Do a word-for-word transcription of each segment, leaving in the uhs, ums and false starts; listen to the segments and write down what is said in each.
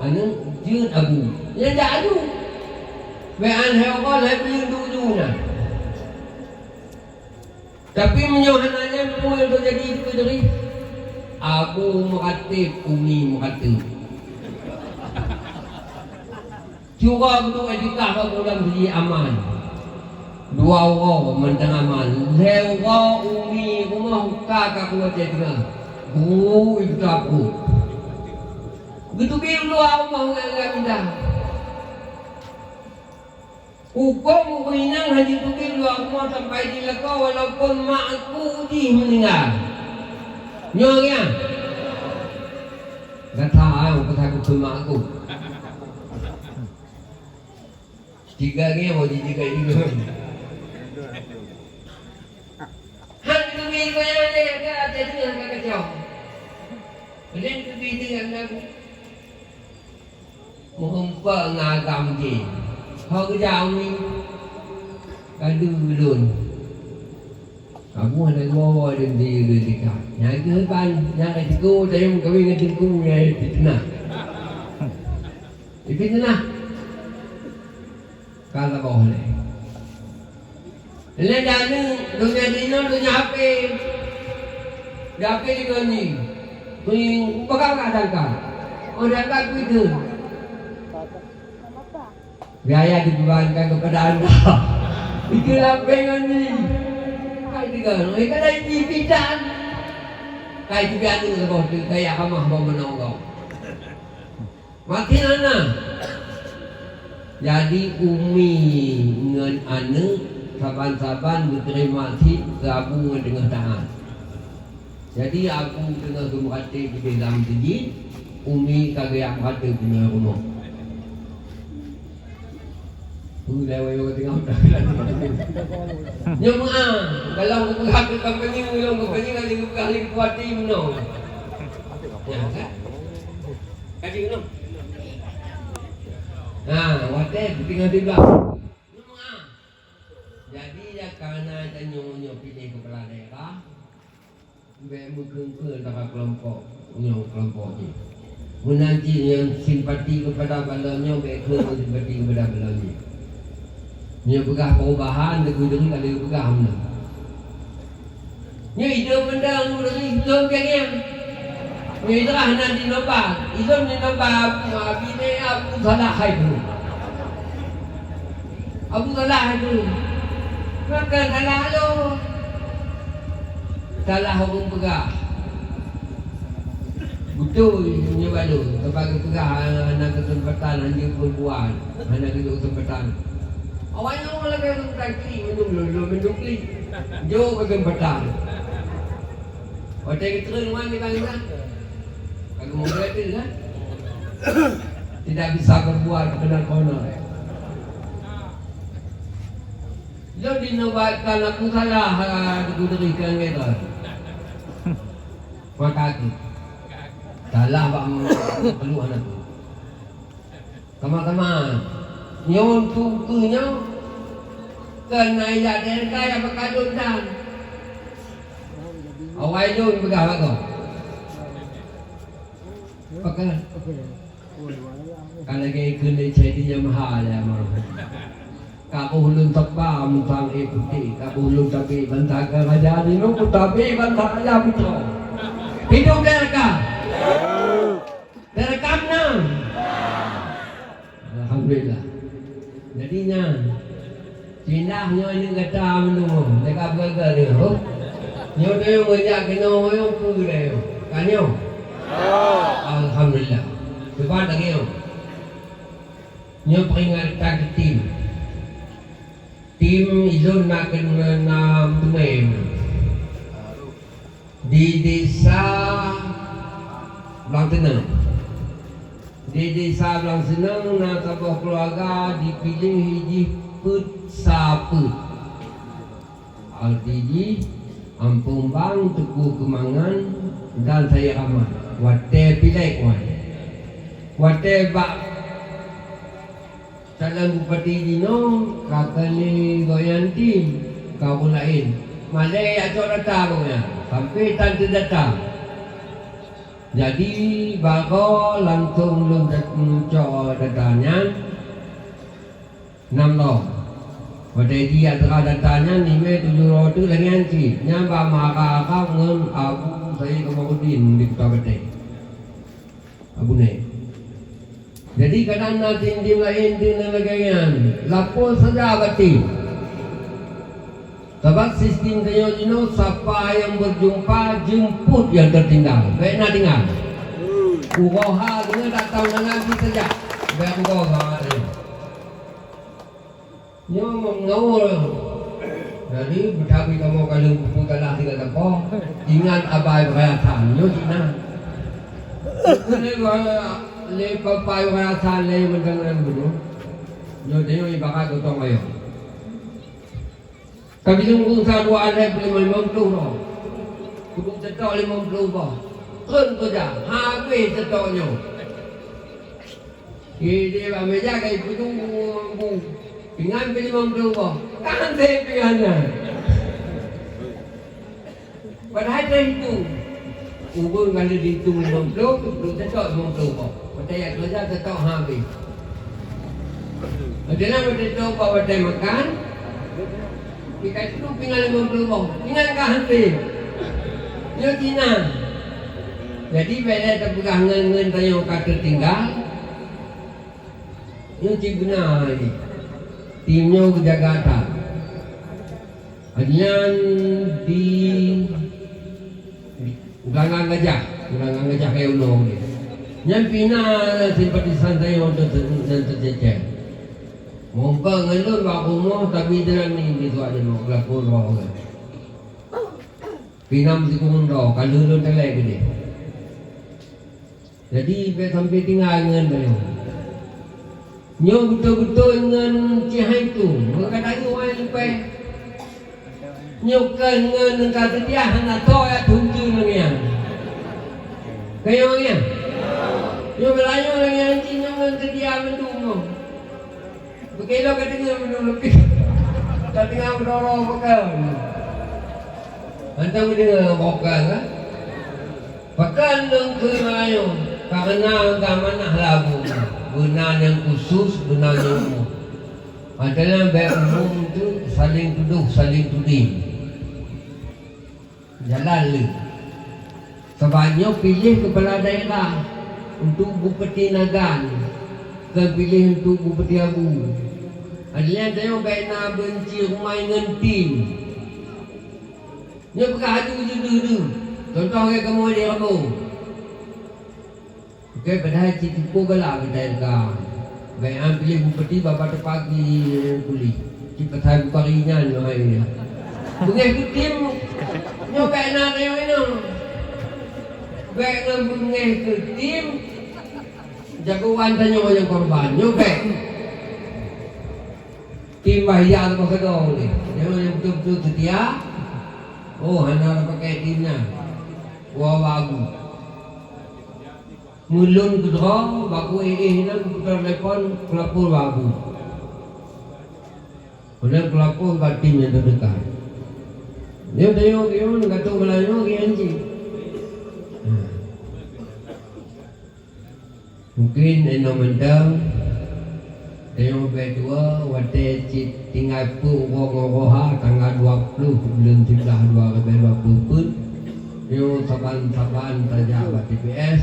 Aneuk jeuet abu. Nyan jak aju. Bèk an hai Allah, hai beuleuen duek-duek nyan. Tapi meunyoe hana nyan, peue nyang teujadi dikeue diri? Abu meukatéb, umi meukatéb. Syuroe geuduek etikaf bak buleuen siji aman. Dua uroe mantong aman. Lhèe uroe umi rumoh ka kaku watèe teungoh. Guru ibuka pruet. Geuteubiet luwa rumoh ngon gata. Hukôm ureueng inong hana jiteubiet luwa rumoh sampai jilakoe walaupun mak aku jih meuninggai. Nyoe nyan. Gata, ah, peugah keu mak aku. Tiga nyoe mau jijingkai-jingkai. Han teubiet goyang lé, ka teudeungoe ka kacau. Peulén teubiet deungon lagu. Meuheumpok ngon agam jih. Ho geujak umi. Ka deuh ulôn. Kamoe hana geuwoe-woe lôn di Amerika. Nyang keuh ban, nyang ka siku, tayong kawin ngon teungku nyang fiteunah. Fiteunah. Ka saboh lé. Lé dana donya jinoe donya H P. Di H P jinoe ni. Kui pegang kat dangka. Oh dangka kui tu. Biaya dibebankan kepada anda. Itu lapeng ni. Kai tiga, eh, kada ini bidan. Kai tiga ni saboh tu, kaya kamah bau menonggong. Makin hana. Jadi umi ngon aneuk saban-saban geuteurimong cit keu abu ngon teungoh taát. Jadi abu teungoh geumeukaté keudeh lam teujin, umi ka geujak meukaté keunoe rumoh. Peue lewat-lewat teungoh udah. Nyoe meu'ah, dalam geupeugah keu kampanye, ulôn kampanye ka lheueh geupeugah lé keutua T I M meunoe. Nyan kan? Kaji ulôn. Nah, watèe tinggai siblah. Jadi, ya, karena tanyoe nyoe piléh kepala daerah, bèk meukeuen-keuen takat kelompok nyoe kelompok jih. Meunan cit nyang simpati kepada balok nyoe, bèk keuen simpati kepada balok jih. Nyoe peugah perubahan, teungku deungoe ka lheueh peugah meunan. Nyoe idong mantong ureueng lom keu nyan. Nyoe idong hana di Noba. Idong di Noba Abu Abi nyoe Abu Salah hai tu. Abu Salah hai tu. Maka salah lo. Salah ureueng peugah. Beutôi nyoe baru, teuma geupeugah hana keuseumpatan, hanjeuet peubuet, hana geujok keuseumpatan. Awaknyan lagèe ureueng takli, meunyoe lôn, lôn meunyoe kli. Jok keuseumpatan. Watèe geutreun wan di bangsa. Lagu muda tu kan? Tidak bisa berbuat, kena kono. Lôn dinobatkan aku salah, ha, di Kudri kan gitu. Maka aku salah bak peluh anak tu. Sama-sama. Nyoe tuku nyoe kena ilak D N K yang bakal lôn dan. Awai lôn peugah bak kau. Pakai. Ka lagèe keuneuk jadi nyang maha ya, Mak. Ka boh lôn teuka mantong éh putéh, ka boh lôn tabé bansa keu raja di lôn, kutabi bansa raja putroe. Hidup D R K. D R K menang. Alhamdulillah. Jadi nyan, sindah nyoe aneuk gata meunyoe, jaga beugöt nyoe. Nyoe teuh meujak keunoe nyoe peue lé nyoe? Ka nyoe? Alhamdulillah. Cuba lagèe nyoe. Nyoe peringatan keu tim. Tim ilôn na keuneuk na meuteumé. Di Desa Blang Seunang. Di Desa Blang Seunang na saboh keuluwarga jipiléh jih Peuet Sapeuet. Arti jih, Ampông Bang, Teungku Keumangan, dan Said Rahmat. Watèe pilék wan. Watèe bak Calon bupati jinoe ka keuneuk goyang tim, ka ureueng laén. Malèe jak cok data gobnyan, sampoe tan teuh data. Jadi, bagoe langsong lôn dat-, cok data nyan nam lom. Watèe jih atra data nyan, limè tujoh droe teuk lagèe nyan cit. Nyan bak meuhara-hara ngon Abu Said Kamarudin di Kuta Batèe. Abu Nèk. Jadi, kadang na tim-tim laén teuk na lagèe nyan. Lapor saja bak tim. Sabab sistem tanyoe jinoe, sapa nyang berjumpa, jemput nyang tertinggal. Bèk na tinggai. Uroe ha geuneuk datang ngon Nabi saja. Bèk uroe ha nyoe. Nyoe meungawa. Jadi, beutabi kamoe ka lheueh peugalah tinggai teumpat. Ingat abai peurasan. Nyoe cit na. Lé, lé papai peurasan lé meunan geuh. Nyoe, nyoe ibarat gotong royong. Ka bileueng bungsa dua alèh peulimong limong ploh droe. Kudu seutôk limong ploh boh. Kheun keujah, habéh seutôk nyoe. Di, di bak meuja ka ipeuduek bu. Pingan peulimong ploh boh. Kan sép pingan nyan. Padahai teuhitung. Ubeueng ka lheueh dihitung limong ploh, duek seutôk limong ploh boh. Watèe jak keureuja seutôk habéh. Watèe na watèe seutôk boh watèe makan, kita itu pingan limong ploh boh. Pingan ka habéh. Nyoe cit na. Jadi, bèk lé tapeugah ngon-ngon tanyoe ka teutinggai. Nyoe cit beuna jih. Tim nyoe geujaga that. Nyan di Gulanggang Gajah, Gulanggang Gajah kayée unoe nyan. Nyan pih na simpatisan tanyoe nyang teu-, nyang teucecer. Mungken ngon lôn bak rumoh, tapi jeuet ni disuak jinoe, geulaku droe nyan. Pih na meusikureueng droe, ka lheueh lôn talèe keudeh. Jadi, bèk sampai tinggai ngon tanyoe. Nyoe beutôi-beutôi ngon Cik Hai tu, ngon gata nyoe ai leupah. Nyoe kon ngon ka seudia hana tho ya tuju nang nyan. Kayong nyan. Nyoe beulayoe nang nyan cit nyoe ngon seudia mandum nyoe. Beukilo ka deungoe meunurot pih. Ka deungoe meudoro bukan. Mantong deungoe bukan, kan? Pakon lôn kheun meulayeue? Kareuna ka manah lagu. Beuna nyang khusus, beuna nyang umum. Mantong bèk umum tu saling tudoh, saling tuding. Jalan lé. Sabab nyoe piléh keupala daerah untuk bupeuti Nagan, kon piléh untuk bupeuti Abu. Adlian tanyoe bèk na beunci rumai ngon tim. Nyoe peugah aju deuh-deuh. Contoh lagèe kamoe di Rabo. Oke, padahai cit tupo galak geutanyoe ka. Bèk an piléh bupeuti babah teupagi pulih. Cit pasai Bukhari nyan nyoe hai nyan. Beungèh keu tim, nyoe bèk na tanyoe inong. Bèk ngon beungèh keu tim, jagoan tanyoe nyang korban. Nyoe bèk. Tim bahya leubeh keudroe ulèh. Nyoe nyang beutôi-beutôi seutia. Oh, hana tapakai tim nyan. Wah, bagus. Meulôn keudroe, baku éh-éh nyan kutelepon, kulapor bak Abu. Ulôn kulapor bak tim nyang teudekat. Nyoe tanyoe, nyoe, ka trok Meulayu, nyoe, nyoe cit. Nah. Mungken inoe mantong, tanyoe bèk tuwoe, watèe cit tinggai peuet uroe ngon uroe ha, tanggal dua ploh buleuen siblaih dua ribèe dua ploh peuet, nyoe saban-saban tajak bak T P S.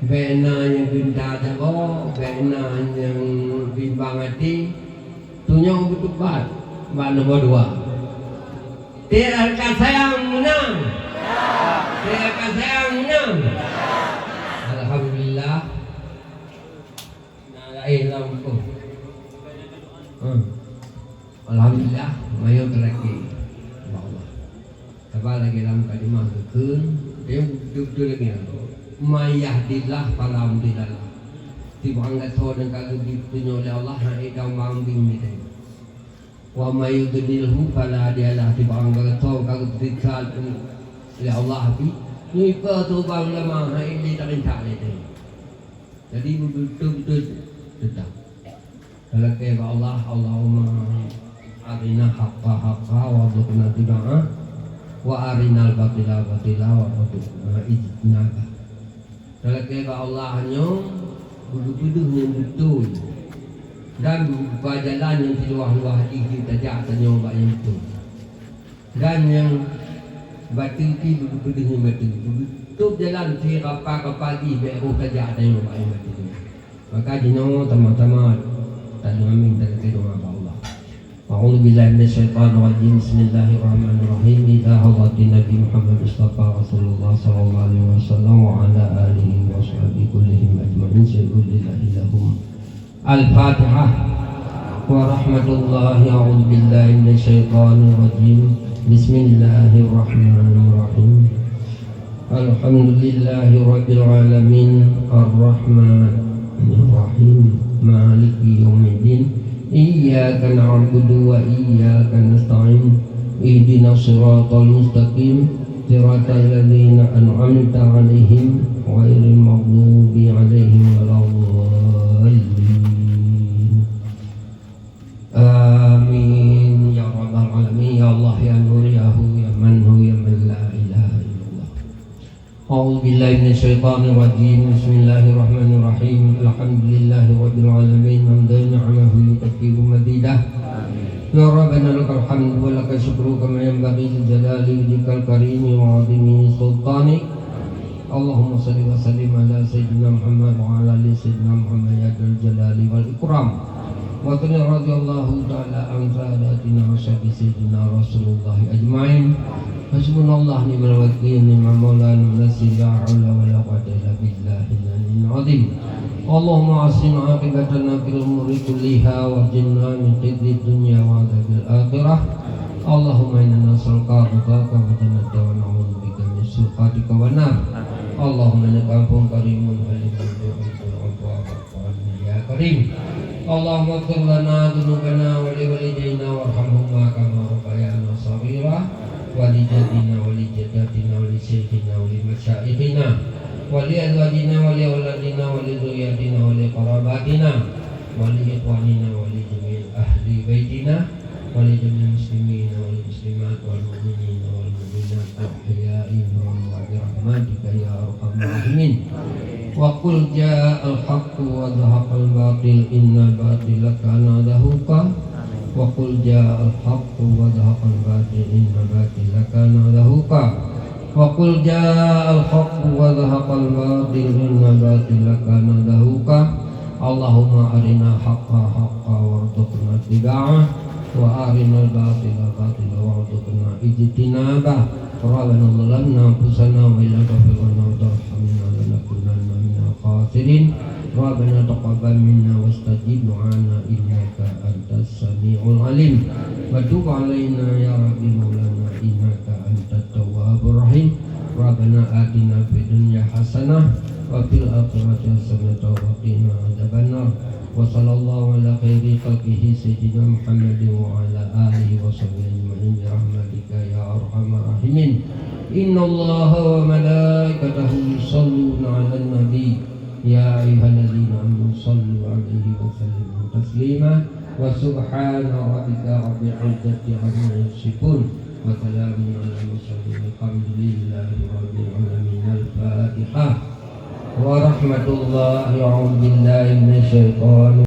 Bèk na nyang geunta jaroe, bèk na nyang bimbang até. Tunyok beutubat bak nomor dua. T R K sayang meunang. T R K sayang meunang. Alhamdulillah. Na laén lam huköm. Hmm. Alhamdulillah, mayoh teulakèe. Ya Allah. Sabab lagèe lam mukadimah geukheun, dia beutôi-beutôi lagèe nyan. "Man yahdillah fala mudhillalah." Tiep ureueng gasoe nyang ka geubri peutunyok lé Allah, hana ék tamong bak bimbéng. "Wa man yudlilhu fala hadiyalah." Tiep ureueng gasoe ka geupeuseusat lé Allah pih, nyoe ipe seuubang lama, hana ék lé tarintak lé teuh. Jadi, beutôi-beutôi teutap. Talakèe bak Allah, Allahumma arina haqqa haqqa warzuqna ittiba'ah, wa arinal batila batila warzuqna ijtinabah. Talakée bak Allah nyoe, beugeupeudeuh nyang beutôi, dan beubuka jalan nyang siluwah-luwah jih jeuet tajak tanyoe bak nyang beutôi. Dan nyang bateu pih beugeupeudeuh nyang bateu, beugeutôb jalan sirapa-rapa jih bék roh tajak tanyoe bak nyang bateu. Maka jinoe sama-sama tadeungoe amin, talakée doa bak Allah. A'udzubillahi minasyaitonirrajim. Bismillahirrahmanirrahim. Ila hadratin Nabi Muhammad Mustafa Rasulullah sallallahu alaihi wasallam wa ala alihi wa sahbihi kullihim ajma'in. Syai'un lillahi lahum. Al-Fatihah. Wa rahmatullahi, a'udzubillahi minasyaitonirrajim. Bismillahirrahmanirrahim. Alhamdulillahi rabbil alamin, arrahmanirrahim, maliki yaumiddin. Iyyaka na'budu wa iyyaka nasta'in. Ihdinas siratal mustaqim, siratal ladzina an'amta 'alaihim, ghairil maghdubi 'alaihim waladdallin. Amin ya rabbal alamin. Ya Allah, ya Nur, ya Hu, ya Man Hu, ya Man la ilaha illallah. A'udzubillahi minasyaitonirrajim. Bismillahirrahmanirrahim. Alhamdulillahi rabbil alamin. Hamdan ni'amahu yukaffi'u mazidah. Ya Rabbana lakal hamdu wa lakal syukru kama yanbaghi li jalali wajhikal karimi wa 'azimi sultanik. Allahumma shalli wa sallim ala Sayyidina Muhammad wa ala ali Sayyidina Muhammad ya dzal jalali wal ikram. Wa qul radhiyallahu ta'ala an sadatina wa ashabi Sayyidina Rasulullah ajma'in. Hasbunallah ni'mal wakil, ni'mal maula, ni'mal nasir, la haula wa la quwwata illa billahil aliyyil azim. Allahumma ahsin aqibatana fil umuri kulliha wa ajirna min khizyid dunya wa adzabil akhirah. Allahumma inna nas'aluka ridhaka wa jannata wa na'udzubika min sakhatika wan nar. Allahumma innaka 'afuwun karimun halimun tuhibbul 'afwa fa'fu 'anna ya karim. Allahumma ighfir lana dzunubana wa li walidaina warhamhuma kama rabbayana shaghira, wa li jaddina wa li jaddatina wa li syaikhina wa li masyaikhina wa li azwajina wa li auladina wa li dzurriyyatina wa li qarabatina wa li ikhwanina wa li jami'i ahli baitina wa li jami'il muslimina wal muslimat wal mu'minina wal mu'minat al-ahya'i minhum bi rahmatika ya arhamar rahimin. Wa qul ja'al haqqu wa zahaqal batil innal batila kana zahuqa. Wa qul ja'al haqqu wa zahaqal batil innal batila kana zahuqa. Wa qul ja'al haqqu wa zahaqal batil innal batila kana zahuqa. Allahumma arinal haqqa haqqa warzuqna ittiba'ah, wa arinal batila batila warzuqna ijtinabah. Rabbana zalamna anfusana wa illam taghfir lana wa tarhamna lanakunanna minal khasirin. Rabbana taqabbal minna wastajib du'ana innaka antas sami'ul alim. Wa tub alaina ya Rabbi maulana innaka antat tawwabur rahim. Rabbana atina fid dunya hasanah wa fil akhirati hasanah wa qina adzabannar. Wa sallallahu ala khairi khalqihi sayyidina Muhammadin wa ala alihi wa sahbihi ajma'in bi rahmatika ya arhamar rahimin. Innallaha wa malaikatahu yusalluna 'alan nabi. Ya ayyuhalladzina amanu sallu 'alaihi wa sallimu taslima. Wa subhana rabbika rabbil izzati amma yasifun. Wa salamun alal mursalin walhamdulillahi rabbil alamin. Al-Fatihah. Wa rahmatullahi, a'udzubillahi minasyaitonir